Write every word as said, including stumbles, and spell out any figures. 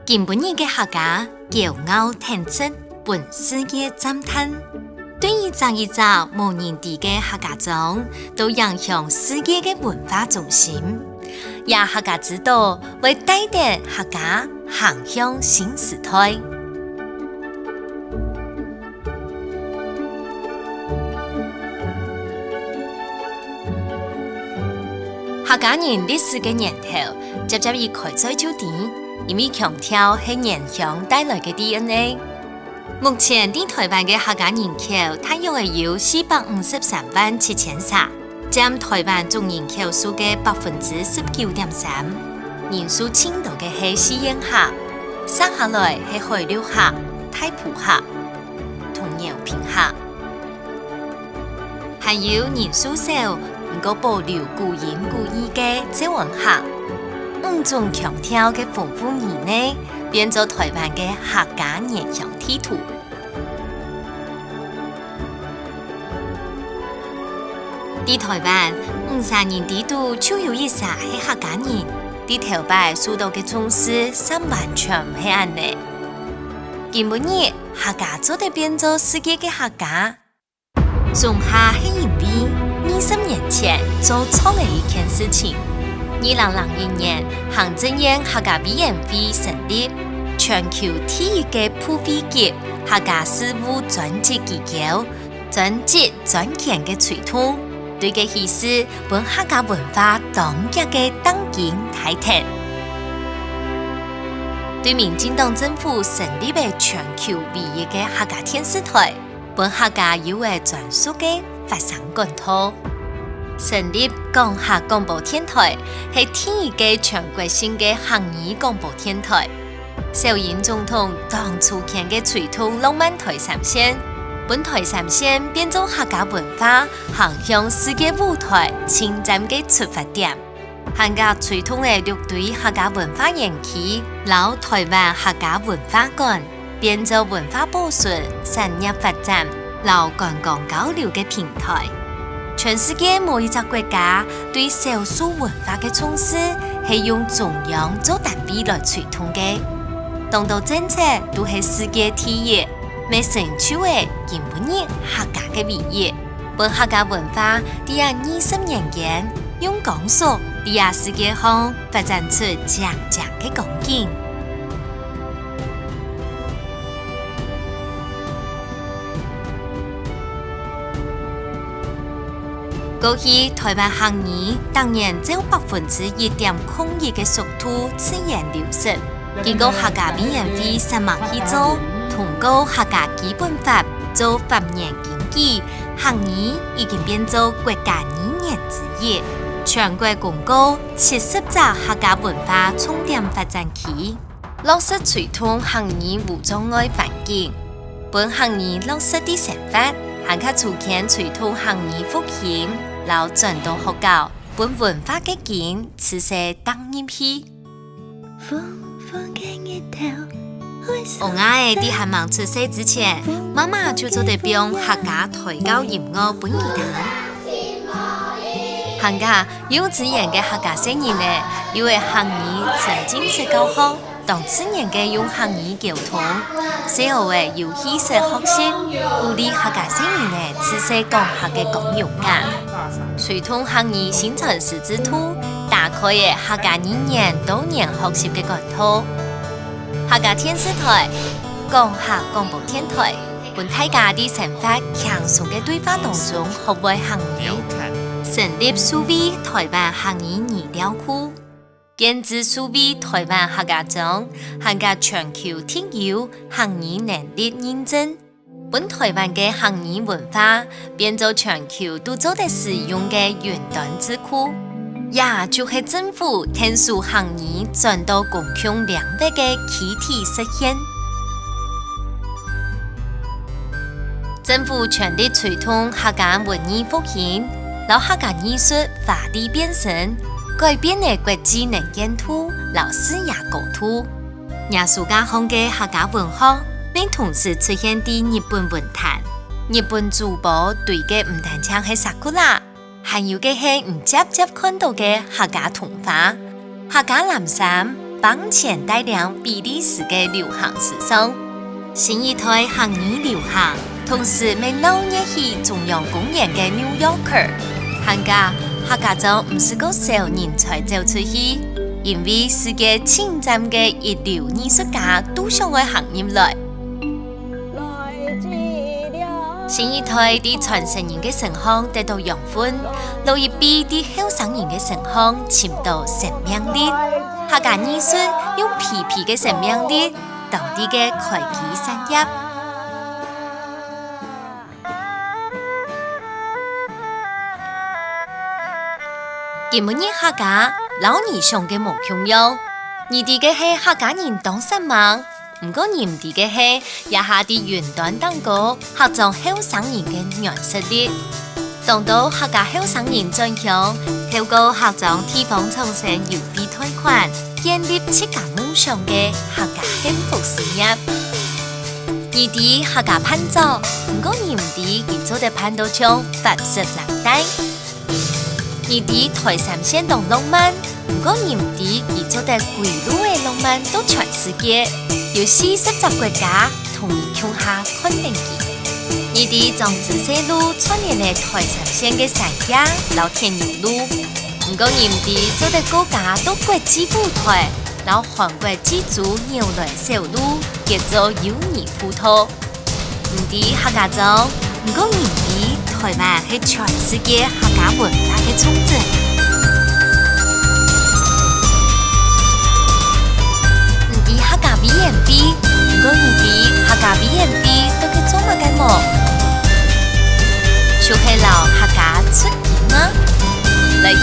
今晡日个客家，驕傲挺直，分世界讚嘆。對一隻一隻無人知个客家庄，都影響世界个文化中心。這客家之島會帶等客家行向新時代。 客家人歷史个源頭，輒輒一開嘴就知，因為腔調係原鄉帶來个DNA。目前在臺灣个客家人口大約會有四百五十三萬七千儕，佔臺灣總人口數个百分之十九點三。人數盡多个係四縣客，續下來係海陸客、大埔客、同饒平客。 還有人數少，毋過保留古音古義个詔安客。五種腔調个豐富語彙，變做臺灣个客家原鄉地圖。在臺灣，毋儕人知肚就有一儕係客家人，在頭擺受到个重視，煞完全毋係恁呢。今晡日，客家做得變做世界个客家， 總下係因為二十年前做錯了一件事情。二零零一年，行政院客家委員會成立，全球第一个部會級客家事務專職機構，專職專權个推動，對个起勢分客家文化當遽个當今大跌。對民進黨政府成立个全球唯一个客家電視台， 分客家有个專屬个發聲管道。成立講客廣播電台，係第一个全國性个客語廣播電台。小英總統當初牽个推動浪漫台三線，分台三線變做客家文化行向世界舞台盡讚个出發點。 還加推動了六堆客家文化園區摎臺灣客家文化館，變做文化保存、產業發展摎觀光交流个平台。全世界無一隻國家對少數文化个重視係用中央做單位來推動个。當多政策都係世界第一，乜成就了今晡日客家个唯一。 分客家文化在這二十年間，用光速在這世界項發展出靚靚个光景。過去，臺灣客語逐年照百分之一點空一个速度自然流失。 經過客家委員會煞猛去做，通過客家基本法做法源根據，客語已經變做國家語言之一。全國公告七十隻客家文化重點發展區，落實推動客語無障礙環境，分客語落實在生活，還較促進推動客語復興摎轉到學校，分文化个根仔細釘入去。 𠊎个仔在還吂出世之前，媽媽就做得放客家胎教音樂分佢聽。還加幼稚園个客家細人仔，有个客語沉浸式教學，當自然个用客語溝通。細孲仔有意識學習，鼓勵客家細人仔自細講客个光榮感。 推動客語薪傳師制度，打開了客家語言多元學習个管道。客家電視台、講客廣播電台，分大家在生活輕鬆个對話當中學會客語，成立數位臺灣客語語料庫，建置數位臺灣客家庄，還加全球特有客語能力認證。 分臺灣个客語文化變做全球都做得使用个雲端智庫，也就係政府𢯭手客語轉到公共領域个具體實現。政府全力推動客家文藝復興，摎客家藝術華麗變身，改變了國際能見度摎視野高度。 藝術家項个客家文學，並同時出現在日本文壇。日本主播對个毋單淨係sakura，還有个係你輒輒看到个客家桐花、客家藍衫、挷錢帶領比利時个流行時尚。新一代客語流行，同時乜鬧熱起中央公園个New Yorker。還過，客家庄毋係過少人才走出去，因為世界盡讚个一流藝術家都想愛行入來。 新一代在傳承人个身項得到養分，老一輩在後生人个身項尋到生命力。客家藝術用皮皮个生命力，當地个開枝散葉。今晡日客家，摎你想个無共樣。你知个係客家人當煞猛， 毋過你毋知个係，這下在雲端頂高，客庄後生人个軟實力。當多客家後生人轉鄉，透過客庄地方創生優惠貸款，建立自家夢想个客家幸福事業。你知客家伴手，毋過你毋知佢做得伴到像法式藍帶。 你知台三線當浪漫，毋過你毋知佢做得歸路个浪漫到全世界，有四十隻國家同你共下看等佢。你知漳州西路串聯个台三線个山腳摎天牛路，毋過你毋知做得過家到國際舞台，摎韓國濟州扭來小路，結做友誼步道。 毋知客家庄，毋過你知台灣係全世界客家文化个重鎮。毋知客家委員會，毋過你知客家委員會到底做麼个無？就係摎客家出音啊！來去